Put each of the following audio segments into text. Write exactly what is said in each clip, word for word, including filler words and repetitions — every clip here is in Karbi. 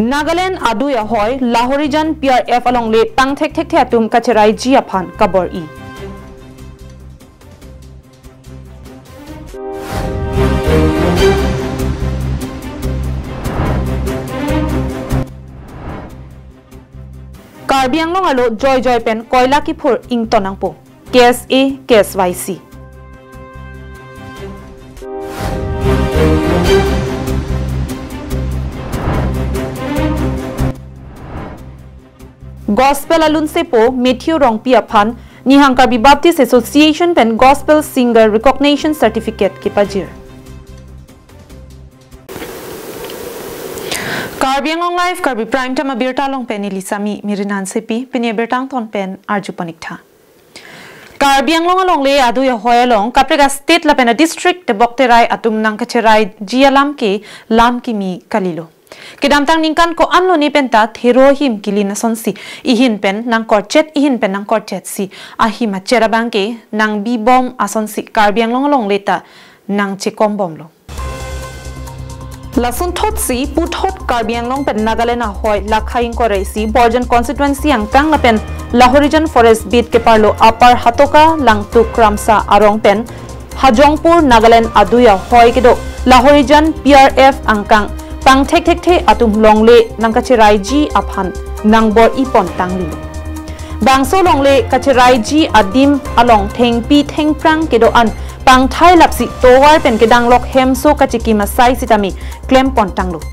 Nagaland adui ahoi Lahorijan P R F alongle pangthekthekthe atum kacheraiji aphan kabor-i. Karbi Anglong arlo joijoi pen koila kiphur ington nangpo, K S A, K S Y C. Gospel alunsepo Matthew Rongpi aphan Nihang Karbi Baptist Association pen Gospel Singer Recognition Certificate kepajir. Karbi Anglong Live, Karbi Prime Time abirta along pen neli Sami Mirinan Sepi, pini abirta angton pen arju pon ik tha. Karbi Anglong alongle adui ahoi along kaprek a-state lapen a-district tebok terai atum nangkacheraiji alam ke lam kimi kalilo. Kedamtang ningkan ko-an lone penta thero ahim kelin asonsi ihin pen nangkorchet ihin pen nangkorchetsi ahim acher abang ke nangbibom asonsi Karbi Anglong alongle ta nangchekombomlo. Lason thotsi puthot Karbi Anglong pen Nagaland ahoi lakha ingkoi ra isi Borjan constituency angkang lapen Lahorijan Forest Beat keparlo Upper Hatoka, Langtuk, Kramsa arong pen Hajongpur Nagaland adui ahoi kedo Lahorijan P R F angkang pangthekthekthe atum longle nangkacheraiji aphan nangbor-i pon tanglo. Bangso longle kacheraiji adim along thengpi thengphrang kedo-an pangthai lapsi tovar pen kedanglok hemso kachikim asai sitame klem pon tanglo.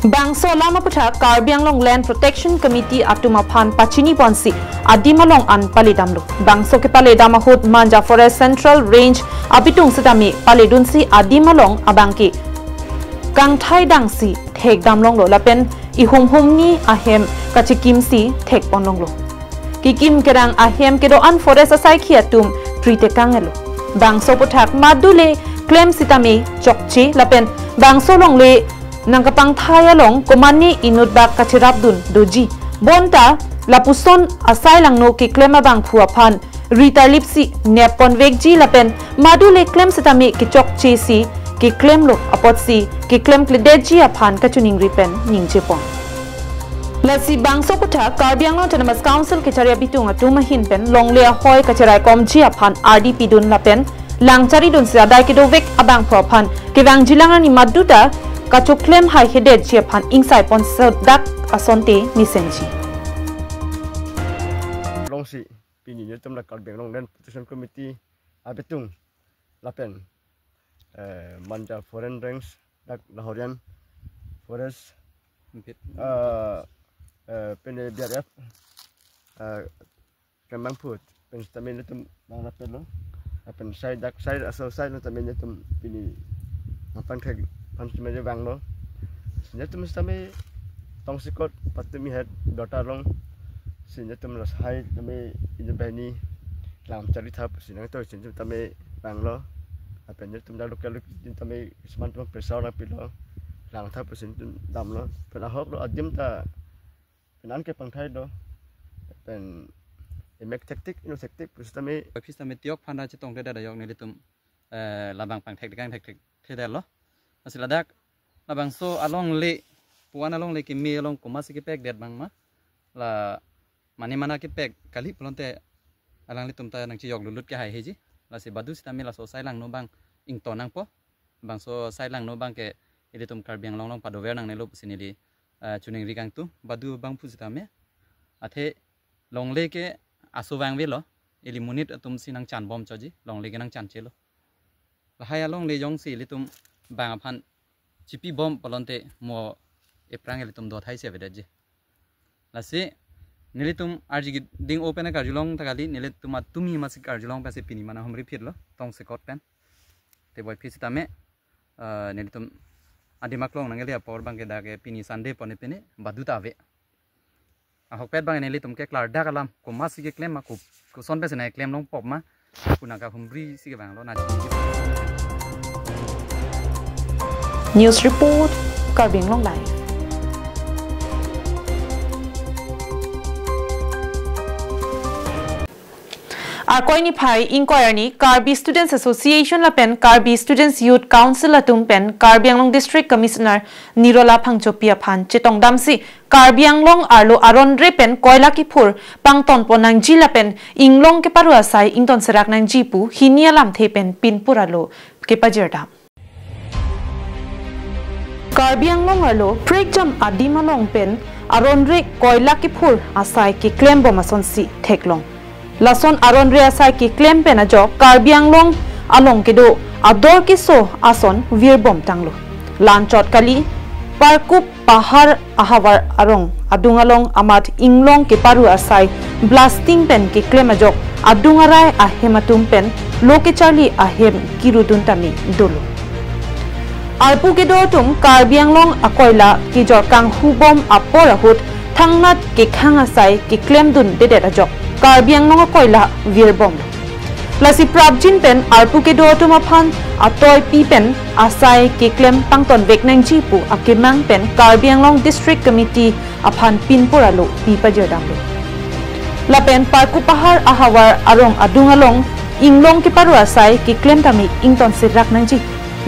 Bangso alam aputhak Karbi Anglong Land Protection Committee atum aphan pachini ponsi adim along an paledamlo. Bangso kepaledam ahut Manja Forest Central Range abitung sitame paledunsi adim along abang ke kangthai dangsi thekdam longlo lapen ihum humni ahem kachikimsi thekpon longlo. Kikim kerang ahem kedo-an forest asaikhi atum pri tekang elo. Bangso aputhak madule klem sitame chokche lapen bangso longle nangkapangthai along komatne inutbak kacherapdun doji. Bonta lapuson asai langno keklem abangphu aphan ri tarlipsi nep ponvekji lapen madule klem sitame kechokchesi keklemlo apotsi keklemkledetji aphan kachiningri pen ningje pon. Lasi bangso aputhak Karbi Anglong Autonomous Council kechari abitung atum ahin pen longle ahoi kacheraikomji aphan ardi pidun lapen langcharidunsi adai kedovek abangphu aphan kevangjilang arni maduta kachoklem haihedetji aphan ingsai ponsodak asonte mesenji. Longsi pini netum la Karbi Anglong Land Protection Committee abitung lapen, eh, Manja Foreign Range dak Lahorijan Forest, Bit. Eh, eh, pene B R F, eh, kemang put pen sitame netum bang rapetlo. Apen sai dak sai aso sai lo tame netum pini apangthek aphan sitame vanglo. Netum sitame tongsekot patumi het dota long. Si netum ras hai tame inut banghini lam charli thap si nangtoi si netum tame vanglo. Apen netum dak local netum tame seman tum pressure nangpilo. Lang thap si netum damlo. Pen ahoklo adim ta pen an kepangthai do. Pen emek thektik, inut thektik pusitame. Office tame tiok phanda chetongkledet ajok nelitum, eh, labang pangthek dekang thektik thedetlo. Lasi ladak labangso alongle, pu-an alongle keme along komatsi kepekdet abang ma. La mane mana kepek kali pulote alanglitum ta nangchejok lutlut ke haiheji. Lasi badu sitame laso sai langno abang ington nangpo. Bangso sai langno abang ke ilitum Karbi Anglong along padover nangnelo pusi neli, eh, chiningri kangtung. Badu abangphu sitame athe longle ke aso vangvelo, ili monit atumsi nangchanbom choji, longle ke nangchanchelo. Lahai alongle jongsi ilitum bang aphan chipibom pulote mo ephrang ilitum dothai si avedetji. Lasi nelitum arji ding open karjulong ta kali, nelitum atumi masi karjulong pensi pini mana humri phitlo tongsekot pen. Te boi phi sitame, eh, nelitum adim aklong nangle apor abang ke dak ke pini Sunday pone pini badu ta ave. Ahokpet abang nelitum ke klardak alam komatsi keklem ma, koson pensi nangklem longpo ma, pu nangkahumri si kevanglo na. News report, Karbi Anglong Live. Arkoi niphai ingkoi arni Karbi Students Association lapen Karbi Students Youth Council atum pen Karbi Anglong District Commissioner Nirola Phangchopi aphan chetongdamsi Karbi Anglong arlo aron-re pen koila kiphur pangtonpon nangji lapen inglong keparu asai ingtonserak nangji pu hini alamthe pen pinpur alo kepajirdam. Karbi Anglong arlo prekjam adim along pen aron-re koila kiphur asai keklembom asonsi theklong. Lason aron-re asai keklem pen ajok Karbi Anglong along kedo ador keso ason virbom tanglo. Lanchot kali Parkup Pahar ahavar arong adung along amat inglong keparu asai blasting pen keklem ajok adung arai ahem atum pen lo kecharli ahem kirudun tame dolo. Arpu kedo atum Karbi Anglong akoila kejor kanghubom apor ahut thangnat kekhang asai keklemdundedet ajok Karbi Anglong akoila virbom. Lasi prapjin pen arpu kedo atum aphan atoipi pen asai keklem pangtonvek nangji pu akemang pen Karbi Anglong District Committee aphan pinpur alo pi pajirdamlo. Lapen Parkup Pahar ahavar arong adung along inglong keparu asai keklem tame ingtonserak nangji.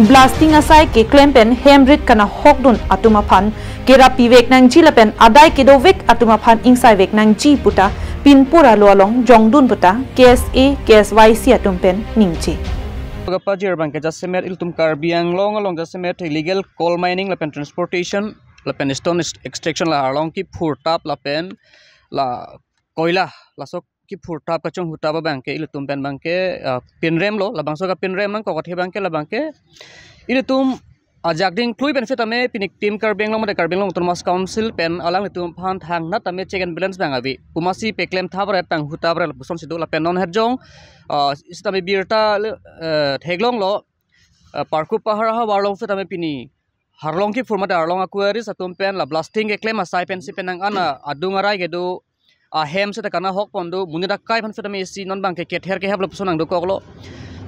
Blasting asai keklem pen hem rit kanahokdun atum aphan kerap pivek nangji lapen adai kedovek atum aphan ingsaivek nangji puta pinpur alo along jongdun puta K S A, K S Y C atum pen ningje. Kapajir abang ke jasemet ilitum Karbi Anglong along jasemet illegal coal mining lapen transportation lapen stone ex-, extraction la arlong kiphurtap lapen la koila laso kiphurtap kachonghu tap abang ke ilitum pen abang ke, ah, pinremlo, labangso kapinrem nangkok athe abang ke labang ke ilitum ajak ding klui pen sitame pini Team Karbi Anglong mate Karbi Anglong Autonomous Council pen alanglitum aphan thangnat tame check and balance abang ave. Pu masi peklem thap ret, tanghu thap ret lapuson si do lapen non het jong, ah, sitame birta le, eh, theklonglo, ah, Parkup Pahar ahavar along sitame pini arlong kiphur mate arlong a-quarries atum pen la blasting keklem asai pensi pen nang ana adung arai kedo ahem seta kanahokpon do, monit akai aphan seta mesi non abang ke kether kehap lapuson nangdokoklo.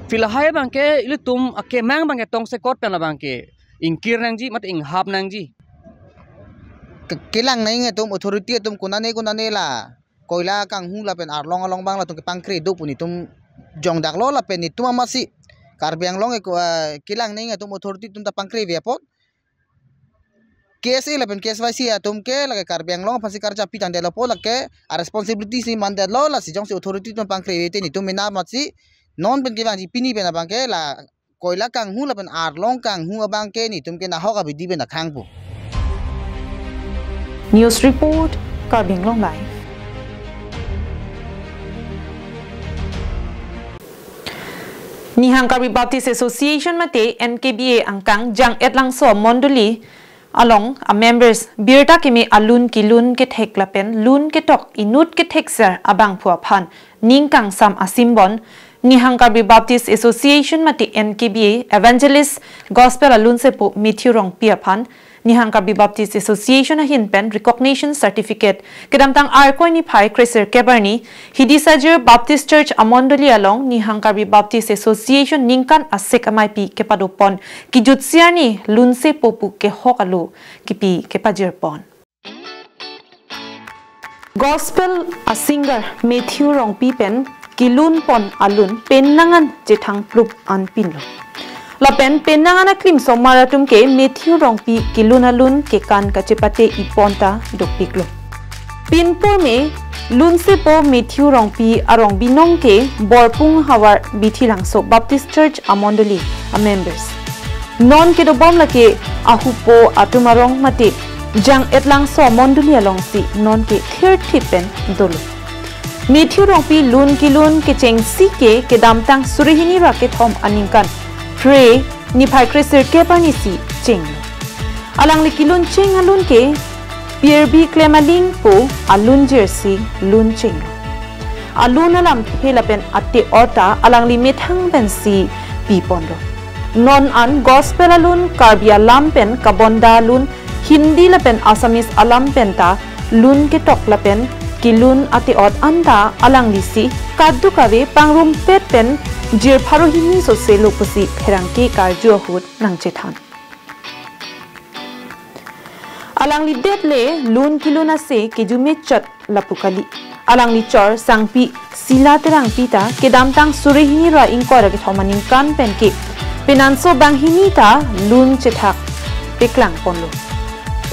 Filahai abang ke ilitum akemang abang ke tongsekot pen abang ke ingkir nangji mate inghap nangji. Ke-, kelang nang atum authority atum konane konane la koila kanghu lapen arlong along abang latum kepangkre do pu netum jongdaklo lapen netum amatsi Karbi Anglong eko, ah, kelang nang atum authority atum ta pangkre ve apot. K S A lapen K S Y C atum ke lake Karbi Anglong aphansi karja pitangdetlo apot lake a-responsibility si mandetlo, lasi jongsi authority atum pangkre ve te netum mena amatsi non pen kevangji pini pen abang ke la koila kanghu lapen arlong kanghu abang ke netum ke nahok abidi pen akhang pu. News report, Karbi Anglong Live. Nihang Karbi Baptist Association mate N K B A angkang Jang-et Langso mondoli along a-members birta keme alun kelun kethek lapen lun ketok inut kethekser abangphu aphan ning kangsam a-symbol Nihang Karbi Baptist Association mate N K B A Evangelist Gospel alunsepo Matthew Rongpi aphan Nihang Karbi Baptist Association ahin pen recognition certificate kedamtang Arkoi niphai kresirkep arni Hidisajir Baptist Church amondoli along Nihang Karbi Baptist Association ningkan asek ameipi kepadopon kejutsi arni lunsepo pu kehok alo kipi kepajirpon. Gospel a-singer Matthew Rongpi pen kelunpon alun penang an chethang plup an pinlo. Lapen penang an aklim osomar atum ke Matthew Rongpi kelun alun kekan kachepate ipon ta dopiklo. Pinpur me lunsepo Matthew Rongpi arong binong ke Borpung havar Bithi Langso Baptist Church amondoli a-members. Non kedobom lake ahupo atum arong mate Jang-et Langso amondoli alongsi non ke thirthip pen dolo. Matthew Rongpi lun kelun kechengsi ke kedamtang suri hini ra kethom aningkan Phre niphai kresirkep arni si chenglo. Alangli kelun cheng alun ke Pirbi klem alingpo alun jirsi lun chenglo. Alun alamthe lapen ate-ot ta alangli methang pensi piponlo. Non an gospel alun Karbi alam pen kabonda alun Hindi lapen Assamese alam penta lun ketok lapen kelun ate-ot anta alanglisi kadokave pangrumpet pen jir pharo hini soselo pusi pherangke karju ahut nangchethan. Alangli det le lun kelun ase kejume chot lapu kali. Alangli chor sangpi Sila Terangpi ta kedamtang suri hini ra ingkoi ra kethom aningkan penke penanso banghini ta lun chethak peklang ponlo.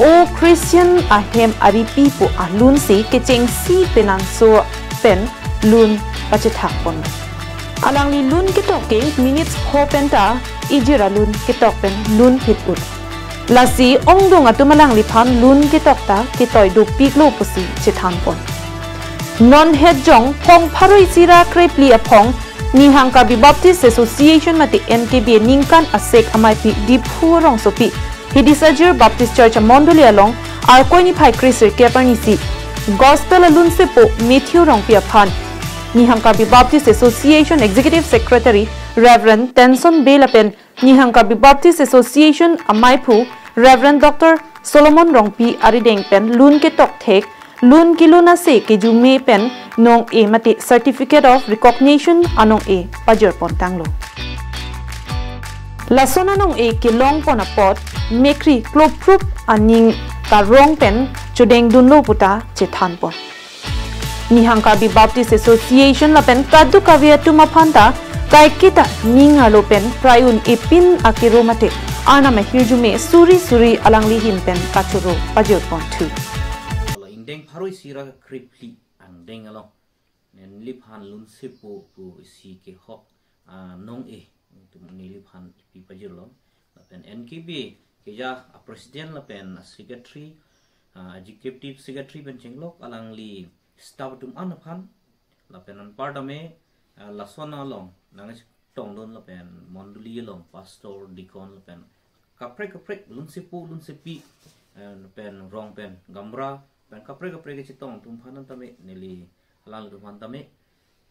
O Christian ahem aripi pu alun si kechengsi penanso pen lun pachethak ponlo. Alangli lun ketok ke minutes pho pen ta ijir alun ketok pen lun phit ut. Lasi ongdung atum alangliphan lun ketok ta ketoi dopiklo pusi chethan pon. Non het jong phong pharo isi ra krepli aphong Nihang Karbi Baptist Association mate N K B ningkan asek amaipi Diphu rongsopi Hidisajir Baptist Church amondoli along Arkoi niphai kre-sirkep arni si Gospel alunsepo Matthew Rongpi aphan Nihang Karbi Baptist Association Executive Secretary Reverend Tenson Bey lapen Nihang Karbi Baptist Association amaiphu Reverend Doctor Solomon Rongpi arideng pen lun ketok thek lun kelun ase kejume pen nong-e mate Certificate of Recognition anong-e pajir pon tanglo. Lason anong-e kelong pon apot mekri kloprup aning karong pen chodeng dunlo puta chethan pon. Nihang Karbi Baptist Association lapen kadokave atum aphan ta kaiketa ning arlo pen prai un-e pin akero mate Arnam ahirjume suri suri alangli ahin pen kachoro pajir pon thu. Ala ingdeng pharo isi ra krepli angdeng along neliphan lunsepo pu isi kehok, ah, nong-e tum neliphan ipi pajirlo. Lapen N K B keja a president lapen a secretary, ah, executive secretary pen chenglok alangli staff atum an aphan lapen anparta me, ah, lason along nangchetongdun lapen mondoli along pastor, deacon lapen kaprek kaprek lunsepo lunsepi, eh, pen rong pen gamra pen kaprek kaprek kechetong atum aphan tame neli alanglitum aphan tame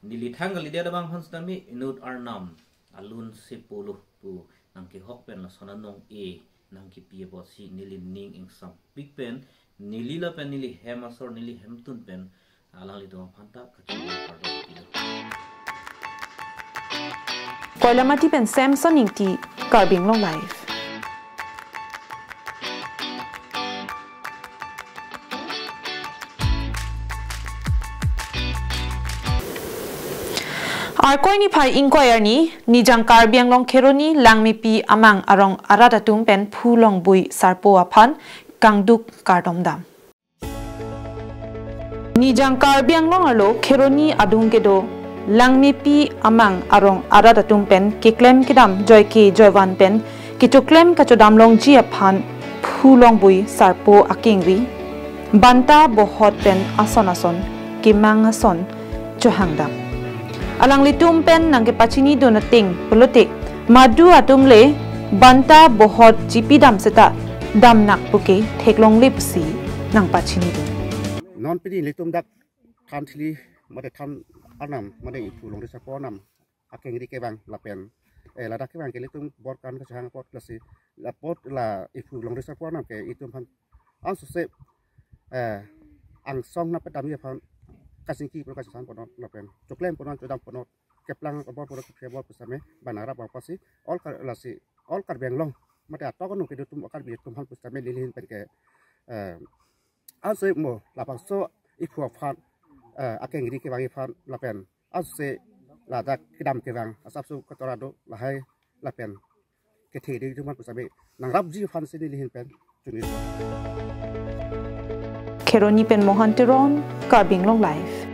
neli thang kalidet abang aphan tame inut Arnam alunsepo lo pu nangkehok pen lason anong-e nangkepi apotsi neli ning ingsampik pen neli lapen neli hem asor neli hemtun pen alanglitum aphan ta kachoro kardom pilo. Koilamati pen Samson Ingti, Karbi Anglong Live. Arkoi niphai ingkoi arni, Nijang Karbi Anglong Kheroni Langmepi amang arong arat atum pen Phu Longbui Sarpo aphan kangduk kardom dam. Nijang Karbi Anglong arlo Kheroni adung kedo Langmepi amang arong arat atum pen keklem kedam joike joivan pen kechoklem kachodam longji aphan Phu Longbui Sarpo akengri, banta bohot pen ason ason kemang ason chohang dam. Alanglitum pen nangkepachini dun ateng pulote madu atum le banta bohot chipi dam seta damnak puke theklongle pusi nangpachini dun. Non pini ilitum dak than thili mate than arnam mate iphu longri sarpo arnam akengri kevang lapen, eh, ladak kevang ke ilitum bor kan kachehang apot lasi la apot la iphu longri sarpo arnam ke itum aphan ansose, eh, angsong nangpedamji aphan kachingki pon kachesang ponot lapen choklem ponot chodam ponot keplang abor ponot kephe abor pusitame bang nangrap apotsi all Kar-, lasi all Karbi Anglong mate atok anung kedo atum Karbi atum aphan pusitame neli ahin pen ke, eh, ansose mo labangso iphu aphan, eh, akengri kevang aphan lapen ansose ladak kedam kevang asapso katora do lahai lapen kethe dei atum aphan pusitame nangrapji aphansi neli ahin pen chunit. Kheroni pen Mohan Teron, Karbi Anglong Live.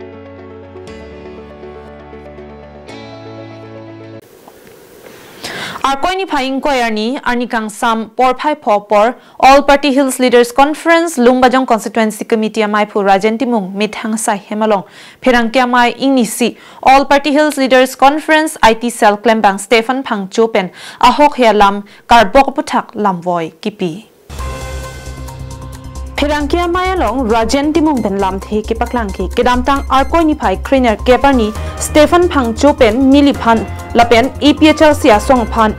Arkoi niphai ingkoi arni, arni kangsam porphai pho apor, All Party Hills Leaders Conference, Lumbajong Constituency Committee amaiphu Rajen Timung methang asai hem along pherangke amei ingnisi All Party Hills Leaders Conference I T Cell klembang Stephen Phangcho pen ahokhe alam karbok aputhak lamvoi kipi. Pherangke amei along Rajen Timung pen lamthe kepaklang ke kedamtang Arkoi niphai krenerkep arni Stephen Phangcho pen neliphan lapen A P H L C asong aphan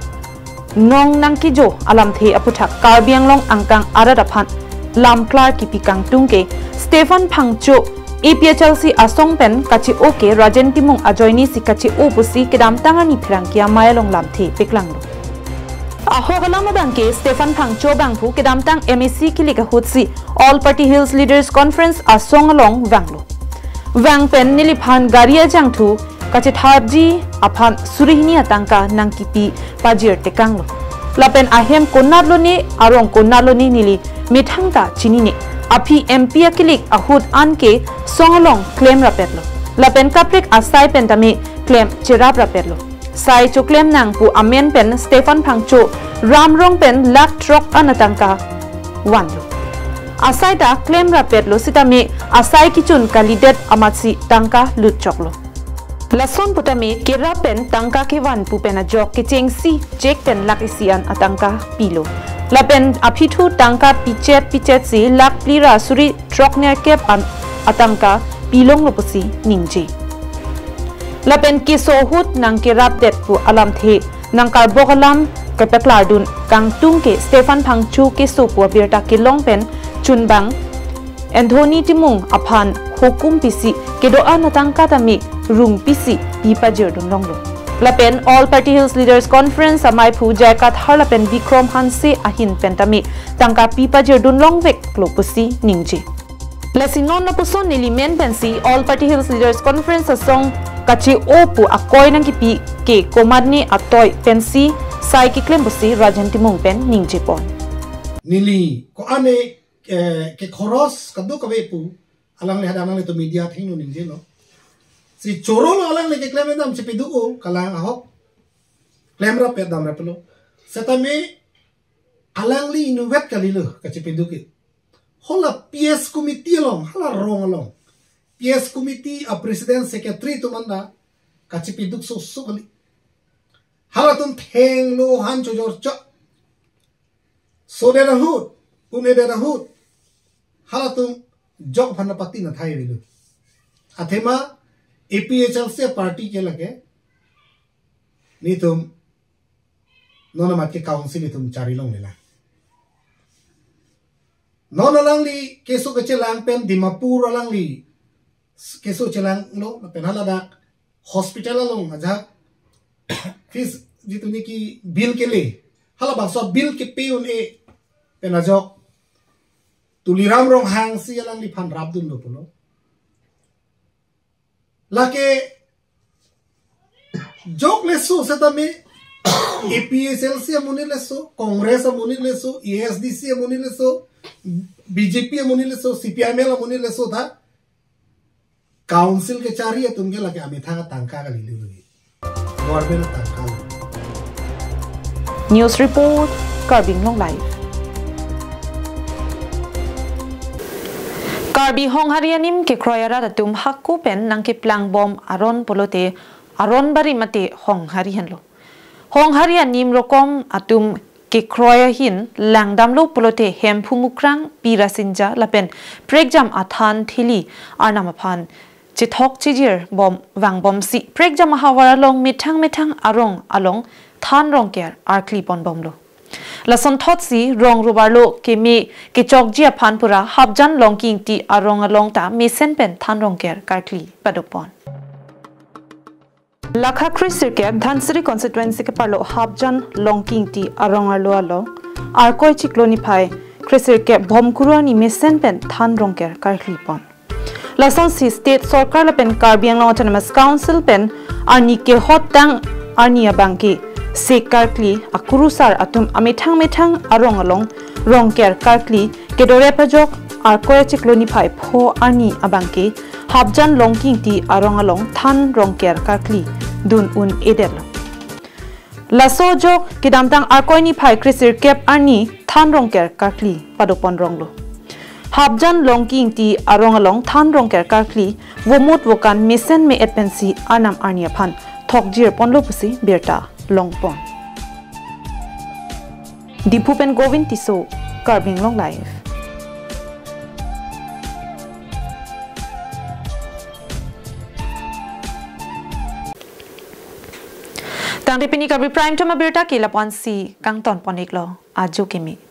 nong nangkejo alamthe aputhak Karbi Anglong angkang arat aphan lamklar kipi kangtung ke Stephen Phangcho A P H L C asong pen kache-o ke Rajen Timung ajoinesi kache-o pusi kedamtang arni pherangke amei along lamthe peklanglo. Ahok alam abangke Stephen Phangcho abangphu kedamtang M A C kilik ahutsi All Party Hills Leaders Conference asong along vanglo. Vang pen neliphan gari ajangthu kachethapji aphan suri hini atangka nangkipi pajir tekanglo. Lapen ahem konat lone, arong konat lone neli methang ta chinine. Aphi M P akilik ahut anke song along klem rapetlo. Lapen kaprek asai pen tame klem cherap rapetlo. Sai choklem nang pu amen pen Stephen Phangcho Ramrong pen lakh throk an atangka vanlo. Asai ta klem rapetlo sitame asai kechun kalidet amatsi tangka lutchoklo. Lason putame kerap pen tangka kevan pu pen ajok kechengsi cheque pen lakh isi an atangka pilo. Lapen aphithu tangka pichet pichetsi lakh phli ra suri throk nerkep an atangka pilonglo pusi ningje. Lapen keso ahut nangkerapdet pu alamthe nangkarbok alam kepaklardun kangtung ke Stephen Phangcho keso pu abirta kelong pen chunbang Anthony Timung aphan hukum pisi kedo-an atangka tame rung pisi pi pajirdun longlo. Lapen All Party Hills Leaders Conference amaiphu J I Kathar lapen Bikram Hanse ahin pen tame tangka pi pajirdun longveklo pusi ningje. Lasi non lapuson neli men pensi All Party Hills Leaders Conference asong kache-o pu akoi nangkipi ke komatne atoi pensi sai keklem pusi Rajen Timung pen ningjepon. Neli ko-an eh, ke khoros kadokave pu alangli hadak nanglitum media athengno ningjelo. Si chorolo alangli keklem dam chepeduk-o kalang ahok. Klem rapet dam rapetlo. Setame alangli inutvet kalilo kachepeduk ke. Hala P S committee along, hala rong along. P S committee a president secretary atum anta kachepeduk soso kali. Halatum thenglo han chojorcho. Sodet ahut, un-edet ahut. Halatum jok aphan pati na thai avelo. Athema A P H L C party ke lake. Nelitum non amat ke council nelitum chari longlelang. Non alangli keso kechelang pen Dimapur alangli keso chelanglo pen haladak hospital along ajak fees jitu niki bill kele. Halabangso bill ke pay un-e pen ajok Tuliram Ronghang si alangliphan rapdunlo pulo. Lake jok leso setame A P H L C amonit leso, Congress amonit leso, A S D C amonit leso, B J P amonit leso, C P I M L amonit leso ta council kechari atum ke lake amethang atangka kalilo. Government atangka. News report, Karbi Anglong Live. Karbi Honghari anim kekroi arat atum hako pen nangkeplangbom aron pulote aron bari mate Honghari henlo. Honghari anim rokom atum kekroi ahin langdamlo pulote Hemphu Mukrang, Pi Rasinja lapen prekjam athan theli arnam aphan chethok chejir bom vangbomsi prekjam ahavar along methang methang arong along than rongker arkli ponbomlo. Lasonthotsi rong rubarlo keme kechokji aphan pura Hapjan Longki Ingti arong along ta mesen pen than rongker karkli padopon. Lakha kresirkep Dhansiri constituency keparlo Hapjan Longki Ingti arong arlo along Arkoi chiklo niphai kresirkep Bhomkuru arni mesen pen than rongker karkli pon. Lasonsi State Sorkar lapen Karbi Anglong Autonomous Council pen arni kehot tang arni abangke sek karkli akurusar atum amethang methang arong along rongker karkli kedorep ajok Arkoi chiklo niphai pho arni abangke Hapjan Longki Ingti arong along than rongker karkli dun un-edetlo. Laso ajok kedamtang Arkoi niphai kresirkep arni than rongker karkli padopon ronglo. Hapjan Longki Ingti arong along than rongker karkli vomut vokan mesen me-et pensi arnam arni aphan thokjir ponlo pusi birta longpon. Diphu pen Govind Tisso, Karbi Anglong Live. Tangte pini Karbi Prime Time abirta ke lapu-ansi kangton pon-iklo, ajo keme.